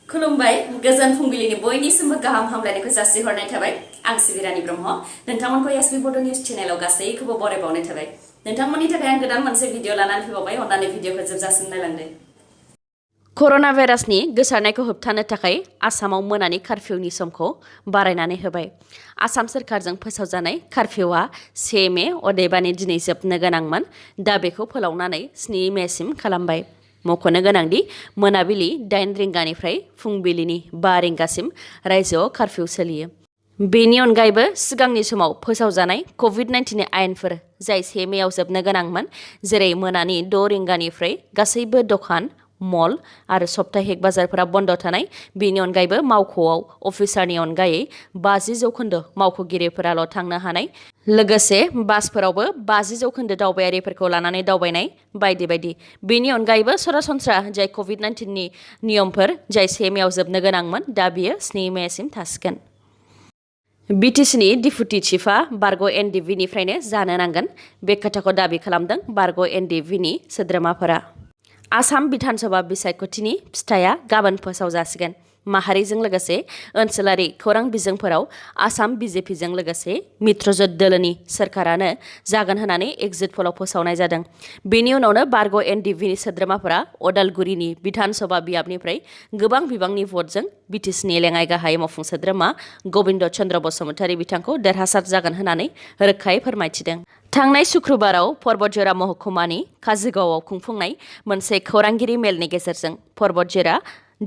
खुलुमबाय गोजोन फुंबिलिनि बयनिसिमबो गाहाम हामलायनायखौ जासिहरनाय थाबाय आं सिबिरानि ब्रह्म नोंथांमोनखौ एसबी बड' निउज चेनेलाव गासैखौबो बरायबावनाय थाबाय नोंथांमोननि थाखाय आं गोदान मोनसे भिडिअ लानानै फैबावबाय अन्नानै भिडिअखौ जोबजासिम नायलांदो कर'ना भाइरासनि गोसारनायखौ होबथानो थाखाय आसामाव मोनानि कार्फिउनि समखौ बारायनानै होबाय आसाम सोरखारजों फोसावजानाय कार्फिउआ 1 मे अदेबानि दिनै जोबनो गोनांमोन दा बेखौ फोलावनानै 7 मेसिम खालामबाय मख'नो गोनांदि मोनाबिलि 8 रिंगानिफ्राय फुंबिलिनि 5 रिंगासिम रायजोआव कार्फिउ सोलियो बेनि अनगायैबो सिगांनि समाव फोसावजानाय कभिड-19 आयेनफोर जाय 1 मेआव जोबनो गोनांमोन जेरै मोनानि 6 रिंगानिफ्राय गासैबो दखान मल आरो सप्ताहिक बाजारफोरा बन्द थानाय बेनि अनगायैबो मावख'आव अफिसारनि अनगायै 50% मावख'गिरिफोराल' थांनो हानाय लोगोसे बासफोरावबो 50% दावबायारिफोरखौ लानानै दावबायनाय बायदि बायदि बेनि अनगायैबो सरासनस्रा जाय कभिड-19 नि नियमफोर जाय 1 मेआव जोबनो गोनांमोन दा बियो 7 मेसिम थासिगोन बिटिसिनि डिपुटि चिफआ बारग' एनडिभिनिफ्रायनो जानो नांगोन बे खोथाखौ दाबि खालामदों बारग' एनडिभिनि सोद्रोमाफोरा आसाम बिधानसभा बिसायख'थिनि फिथाइया गाबोन फोसावजासिगोन माहारिजों लोगोसे ओनसोलारि खौरां बिजोंफोराव आसाम बिजेपिजों लोगोसे मित्रजोट दोलोनि सोरखारानो जागोन होननानै एग्जिट पलाव फोसावनाय जादों बेनि उनावनो बारग' एनडिभिनि सोद्रोमाफोरा अदालगुरिनि बिधानसभा बियाबनिफ्राय गोबां बिबांनि भटजों बिटिसिनि लेङाइ गाहाय मावफुं सोद्रोमा गबिन्द चन्द्र बसुमतारी बिथांखौ देरहासार जागोन होननानै रोखायै फोरमायथिदों थांनाय शुक्रबाराव पर्बतजरा महकुमानि काजिगावआव खुंफुंनाय मोनसे खौरांगिरि मेलनि गेजेरजों पर्बतजरा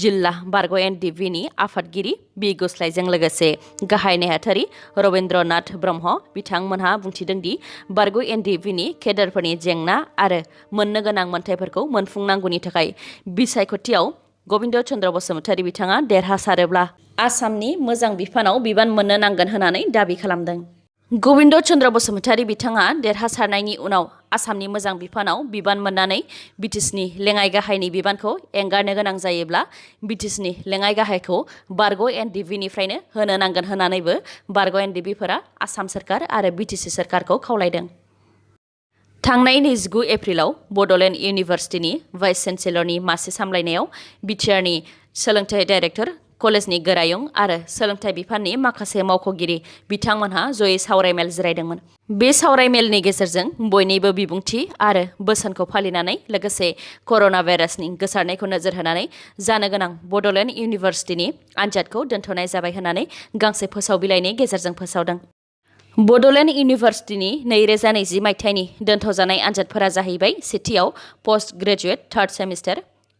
जिल्ला बारग' एनडिभिनि आफादगिरि बि गुस्लायजों लोगोसे गाहाय नेहाथारि रबीन्द्रनाथ ब्रह्म बिथांमोनहा बुंथिदों दि बारग' एनडिभिनि केडारफोरनि जेंना आरो मोननो गोनां मोनथायफोरखौ मोनफुंनांगौनि थाखाय बिसायख'थियाव गबिन्द चन्द्र बसुमतारी बिथाङा देरहासारोब्ला आसामनि मोजां बिफानाव बिबान मोननो नांगोन होननानै दाबि खालामदों गबिन्द चन्द्र बसुमतारी बिथाङा देरहासारनायनि उनाव आसामनि मोजां बिफानाव बिबान मोननानै बिटिसिनि लेङाइ गाहायनि बिबानखौ एंगारनो गोनां जायोब्ला बिटिसिनि लेङाइ गाहायखौ बारग' एनडिभिनिफ्रायनो होनो नांगोन होननानैबो बारग' एनडिभिफोरा आसाम सोरखार आरो बिटिसि सोरखारखौ खावलायदों थांनाय 29 एप्रिलाव बड'लेण्ड इउनिभार्सिटिनि भाइस चेन्सेलरनि मासि सामलायनायाव बिटिआरनि सोलोंथाइ डाइरेक्टर कलेजनि गोरायुं आरो सोलोंथाइ बिफाननि माखासे मावख'गिरि बिथांमोनहा जयै सावरायमेल जिरायदोंमोन बे सावरायमेलनि गेजेरजों बयनिबो बिबुंथि आरो बोसोनखौ फालिनानै लोगोसे कर'ना भाइरासनि गोसारनायखौ नोजोर होनानै जानो गोनां बड'लेण्ड इउनिभार्सिटिनि आनजादखौ दोनथ'नाय जाबाय होननानै गांसे फोसावबिलाइनि गेजेरजों फोसावदों बड'लेण्ड इउनिभार्सिटिनि 2020 मायथाइनि दोनथ'जानाय आनजादफोरा जाहैबाय सेथियाव post graduate third semester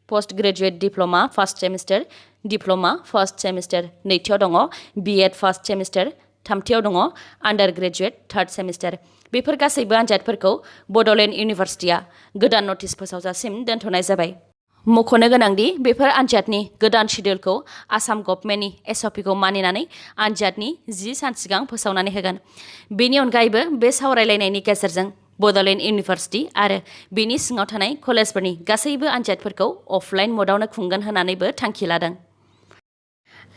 post graduate diploma first semester diploma first semester नैथियाव दङ बिएड फार्स्ट सेमिस्टार थामथियाव दङ आन्डार ग्रेजुएट थार्ड सेमिस्टार बेफोर गासैबो आनजादफोरखौ बड'लेण्ड इउनिभार्सिटिया गोदान नटिस फोसावजासिम दोनथ'नाय जाबाय मख'नो गोनांदि बेफोर आनजादनि गोदान शिडिउलखौ आसाम गभर्नमेन्टनि एसअपिखौ मानिनानै आनजादनि 10 सान सिगां फोसावनानै होगोन बेनि अनगायैबो बे सावरायलायनायनि गेजेरजों बड'लेण्ड इउनिभार्सिटि आरो बेनि सिङाव थानाय कलेजफोरनि गासैबो आनजादफोरखौ अफलाइन मदावनो खुंगोन होननानैबो थांखि लादों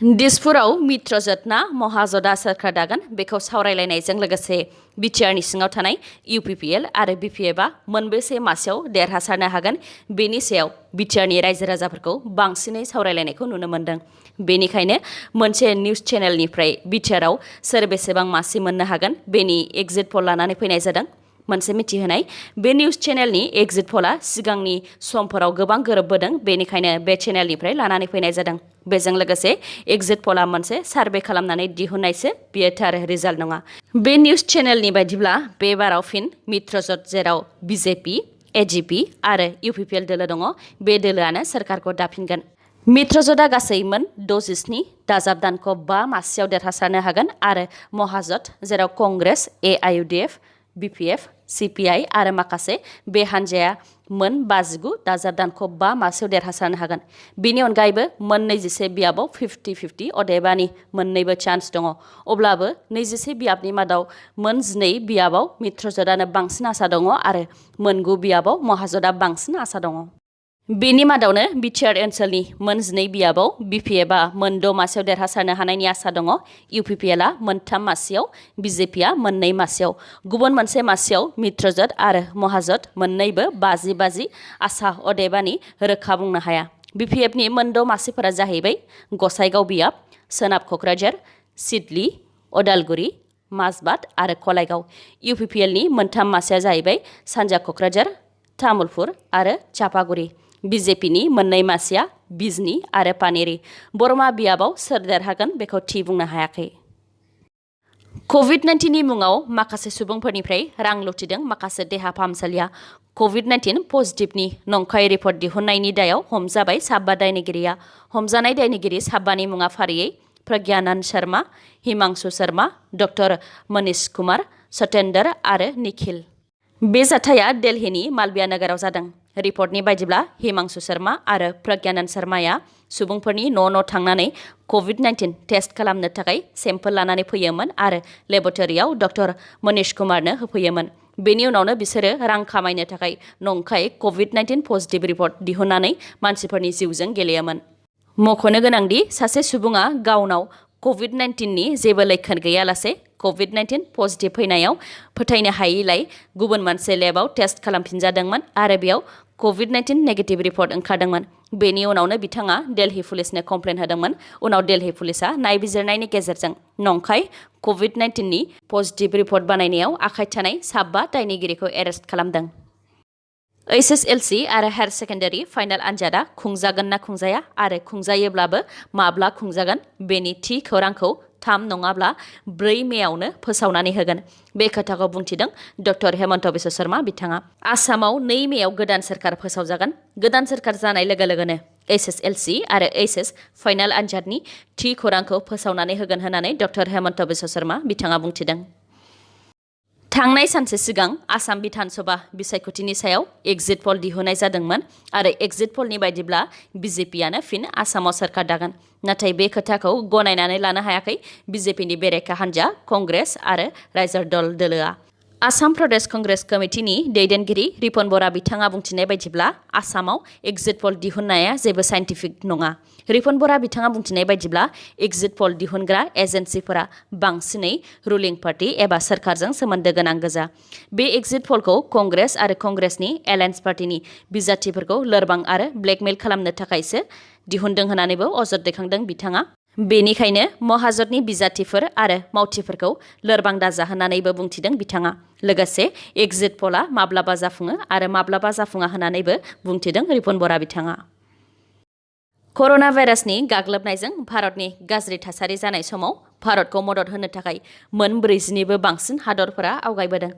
दिसपुराव मित्रजोटना महाजोटा सोरखार दागोन बेखौ सावरायलायनायजों लोगोसे बिटिआरनि सिङाव थानाय इउपिपिएल आरो बिपिएफआ मोनबेसे मासियाव देरहासारनो हागोन बेनि सायाव बिटिआरनि रायजो राजाफोरखौ बांसिनै सावरायलायनायखौ नुनो मोन्दों बेनिखायनो मोनसे निउज चेनेलनिफ्राय बिटिआरआव सोर बेसेबां मासि मोननो हागोन बेनि एग्जिट पल लानानै फैनाय जादों मोनसे मिथिहोनाय बे निउज चेनेलनि एग्जिट पलआ सिगांनि समफोराव गोबां गोरोबबोदों बेनिखायनो बे चेनेलनिफ्राय लानानै फैनाय जादों बेजों लोगोसे एग्जिट पलआ मोनसे सार्भे खालामनानै दिहुननायसो बियो थार रिजाल्ट नङा बे निउज चेनेलनि बायदिब्ला बे बाराव फिन मित्रजोट जेराव बिजेपि एजिपि आरो इउपिपिएल दोलो दङ बे दोलोआनो सोरखारखौ दाफिनगोन मित्रजोटआ गासै मोन 67 दाजाब दानख' 5 मासियाव देरहासारनो हागोन आरो महाजोट जेराव कंग्रेस एआइयुडिएफ बिपिएफ सिपिआइ आरो माखासे बे हान्जाया मोन 59 दाजाब दानख' 5 मासियाव देरहासारनो हागोन बेनि अनगायैबो मोन 21 बियाबाव 50-50 अदेबानि मोननैबो चान्स दङ अब्लाबो 21 बियाबनि मादाव मोन 12 बियाबाव मित्रजोटआनो बांसिन आसा दङ आरो मोन 9 बियाबाव महाजोटआ बांसिन आसा दङ बेनि मादावनो बिटिआर ओनसोलनि मोन 12 बियाबाव बिपिएफआ मोन 6 मासियाव देरहासारनो हानायनि आसा दङ इउपिपिएलआ मोन 3 मासियाव बिजेपिआ मोन 2 मासियाव गुबुन मोनसे मासियाव मित्रजोट आरो महाजोट मोननैबो 50-50 आसा अदेबानि रोखा बुंनो हाया BPFनि मोनद' मासिफोरा जाहैबाय गसाइगाव बियाब, सोनाब क'क्राझार, सिडली, अदालगुरि, माजबाद आरो कलाइगाव। UPPLनि मोनथाम मासिया जाहैबाय सानजा क'क्राझार, तामुलपुर आरो चापागुरि। BJPनि मोननै मासिया बिजनी आरो पानेरी। बरमा बियाबाव सोर देरहागोन बेखौ थि बुंनो हायाखै। COVID-19नि मुङाव माखासे सुबुंफोरनिफ्राय रां लुथिदों माखासे देहा फाहामसालिया। COVID-19 पजिटिभनि नंखाय रिपर्ट दिहुननायनि दायाव हमजाबाय साबा दायनिगिरिया। हमजानाय दायनिगिरि साबानि मुङा फारियै प्रज्ञानन्द शर्मा, हिमांशु शर्मा, डक्टर मनीष कुमार, सत्येंद्र आरो निखिल। बे जाथाया दिल्लीनि मालविया नोगोराव जादों। रिपर्टनि बायदिब्ला हिमांशु शर्मा आरो प्रज्ञानन्द शर्माया सुबुंफोरनि न' थांनानै COVID-19 टेस्ट खालामनो थाखाय सेम्पोल लानानै फैयोमोन आरो लेबरेटरियाव डक्टर मनीष कुमारनो होफैयोमोन। बेनि उनावनो बिसोरो रां खामायनो थाखाय नंखाय COVID-19 पजिटिभ रिपर्ट दिहुननानै मानसिफोरनि जिउजों गेलेयोमोन। मख'नो गोनांदि सासे सुबुङा गावनाव COVID-19नि जेबो लैखोन गैयालासे COVID-19 पजिटिभ फैनायाव फोथायनो हायैलाय गुबुन मोनसे लेबाव टेस्ट खालामफिनजादोंमोन आरो बेयाव COVID-19 नेगेटिभ रिपर्ट ओंखारदोंमोन। बेनि उनावनो बिथाङा दिल्ली पुलिसनो कमप्लेन होदोंमोन। उनाव दिल्ली पुलिसा नायबिजिरनायनि गेजेरजों नंखाय COVID-19नि पजिटिभ रिपर्ट बानायनायाव आखाइ थानाय साबा दायनिगिरिखौ एरेस्ट खालामदों। HSLC आरो हायार सेकेन्डारि फाइनाल आनजादा खुंजागोन ना खुंजाया आरो खुंजायोब्लाबो माब्ला खुंजागोन बेनि थि खौरांखौ 3 नङाब्ला 4 मेआवनो फोसावनानै होगोन। बे खोथाखौ बुंथिदों डक्टर हेमन्त बिश्व शर्मा बिथाङा। आसामाव 2 मेआव गोदान सोरखार फोसावजागोन। गोदान सोरखार जानाय लोगो लोगोनो HSLC आरो HS फाइनाल आनजादनि थि खौरांखौ फोसावनानै होगोन होननानै डक्टर हेमन्त बिश्व शर्मा बिथाङा बुंथिदों। थांनाय सानसे सिगां आसाम बिधान सभा बिसायख'थिनि सायाव एग्जिट पल दिहुननाय जादोंमोन आरो एग्जिट पलनि बायदिब्ला BJPआनो फिन आसामाव सोरखार दागोन। नाथाय बे खोथाखौ गनायनानै लानो हायाखै BJPनि बेरेखा हान्जा कंग्रेस आरो राइजो दोलोआ। आसाम प्रदेश कंग्रेस कमिटिनि दैदेनगिरि रिपन बरा बिथाङा बुंथिनाय बायदिब्ला आसामाव एग्जिट पल दिहुननाया जेबो साइन्टिफिक नङा। रिपन बरा बिथाङा बुंथिनाय बायदिब्ला एग्जिट पल दिहुनग्रा एजेन्सिफोरा बांसिनै रुलिं पार्टी एबा सोरखारजों सोमोन्दो गोनां गोजा। बे एग्जिट पलखौ कंग्रेस आरो कंग्रेसनि एलायन्स पार्टीनि बिजाथिफोरखौ लोरबां आरो ब्लेकमेल खालामनो थाखायसो दिहुनदों होननानैबो अजद दैखांदों बिथाङा। बेनिखायनो महाजोतनि बिजाथिफोर आरो मावथिफोरखौ लोरबां दाजा होननानैबो बुंथिदों बिथाङा। लोगोसे एग्जिट पलआ माब्लाबा जाफुङो आरो माब्लाबा जाफुङा होननानैबो बुंथिदों रिपन बरा बिथाङा। कर'ना भाइरासनि गाग्लोबनायजों भारतनि गाज्रि थासारि जानाय समाव भारतखौ मदद होनो थाखाय मोन 40निबो बांसिन हादरफोरा आवगायबोदों।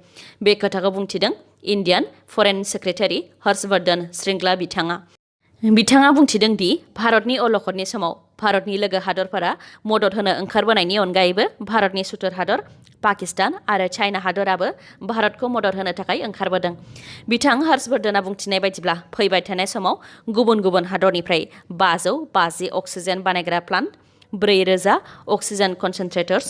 बे खोथाखौ बुंथिदों Indian foreign secretary Harshvardhan Shringla बिथाङा। बिथाङा बुंथिदों दि भारतनि अलखदनि समाव भारतनि लोगो हादरफोरा मदद होनो ओंखारबोनायनि अनगायैबो भारतनि सुथुर हादर पाकिस्तान आरो चाइना हादराबो भारतखौ मदद होनो थाखाय ओंखारबोदों। बिथां हर्षवर्धना बुंथिनाय बायदिब्ला फैबाय थानाय समाव गुबुन गुबुन हादरनिफ्राय 550 अक्सिजेन बानायग्रा प्लान्ट, 4000 अक्सिजेन कनसेन्ट्रेटर्स,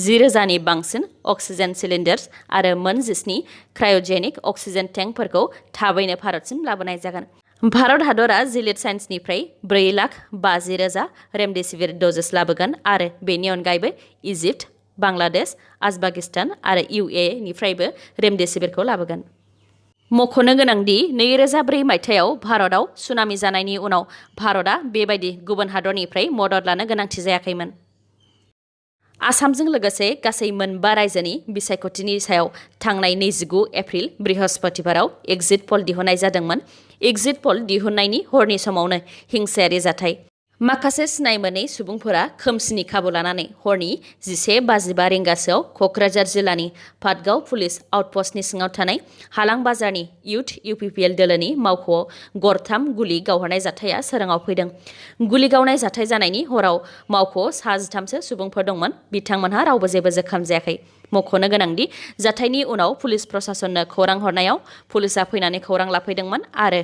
10,000नि बांसिन अक्सिजेन सिलिन्डार्स आरो मोन 17 क्राय'जेनिक अक्सिजेन टेंकफोरखौ थाबैनो भारतसिम लाबोनाय जागोन। भारत हादरा जिलिड साइन्सनिफ्राय 4,50,000 रेमडेसिविर डजेस लाबोगोन आरो बेनि अनगायैबो इजिप्ट, बांलादेश, आजबाकिस्तान आरो UAE निफ्रायबो रेमडेसिविरखौ लाबोगोन। मख'नो गोनांदि 2004 मायथाइयाव भारतआव सुनामि जानायनि उनाव भारतआ बेबायदि गुबुन हादरनिफ्राय मदद लानो गोनांथि जायाखैमोन। आसामजों लोगोसे गासै 4 रायजोनि बिसायख'थिनि सायाव थांनाय 29 एप्रिल बृहस्पतिबाराव एग्जिट पल दिहुननाय जादोंमोन। एग्जिट पल दिहुननायनि हरनि समावनो हिंसायारि जाथाय। माखासे सिनाय मोनै सुबुंफोरा खोमसिनि खाबु लानानै हरनि 11:55 रिंगासोआव क'क्राझार जिल्लानि पाटगाव पुलिस आउटपस्टनि सिङाव थानाय हालां बाजारनि इउथ UPPL दोलोनि मावख'आव गरथाम गुलि गावहरनाय जाथाया सोराङाव फैदों। गुलि गावनाय जाथाय जानायनि हराव मावख'आव 13सो सुबुंफोर दंमोन। बिथांमोनहा रावबो जेबो जोखोम जायाखै। मख'नो गोनांदि जाथायनि उनाव पुलिस प्रशासननो खौरां हरनायाव पुलिसा फैनानै खौरां लाफैदोंमोन आरो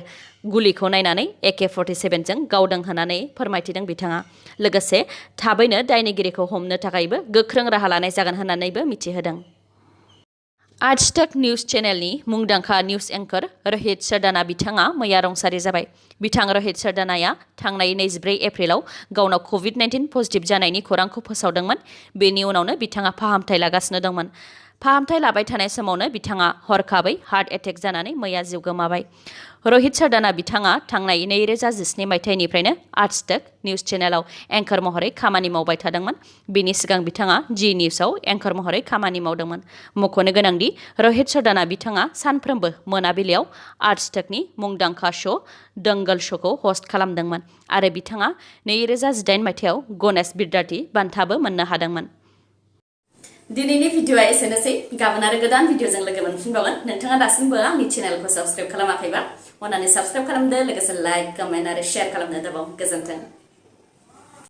गुलिखौ नायनानै AK-47 जों गावदों होननानै फोरमायथिदों बिथाङा। लोगोसे थाबैनो दायनिगिरिखौ हमनो थाखायबो गोख्रों राहा लानाय जागोन होननानैबो मिथिहोदों। आज तक निउज चेनेलनि मुंदांखा निउज एंकर रोहित सरदाना बिथाङा मैया रुंसारि जाबाय। बिथां रोहित सरदानाया थांनाय 24 एप्रिलाव गावनाव COVID-19 पजिटिभ जानायनि खौरांखौ फोसावदोंमोन। बेनि उनावनो बिथाङा फाहामथाय लागासिनो दंमोन। फाहामथाय लाबाय थानाय समावनो बिथाङा हरखाबै हार्ट एटेक जानानै मैया जिउ गोमाबाय। रहित सरदाना बिथाङा थांनाय 2017 मायथाइनिफ्रायनो आर्ट्स टेक निउज चेनेलाव एंकर महरै खामानि मावबाय थादोंमोन। बेनि सिगां बिथाङा जी निउसआव एंकर महरै खामानि मावदोंमोन। मख'नो गोनांदि रहित सरदाना बिथाङा सानफ्रोमबो मोनाबिलियाव आर्ट्स टेकनि मुंदांखा श' दंगल श'खौ हस्ट खालामदोंमोन आरो बिथाङा 2018 मायथाइयाव गणेश बिरदार्ती बान्थाबो मोननो हादोंमोन। दिनैनि भिडिअ'आ एसेनोसै। गाबोन आरो गोदान भिडिअ'जों लोगो मोनफिनबावगोन। नोंथाङा दासिमबो आंनि चेनेलखौ साबस्क्राइब खालामाखैबा अन्नानै साबस्क्राइब खालामदो, लोगोसे लाइक, कमेन्ट आरो शेयार खालामनो दाबाव। गोजोन्थों।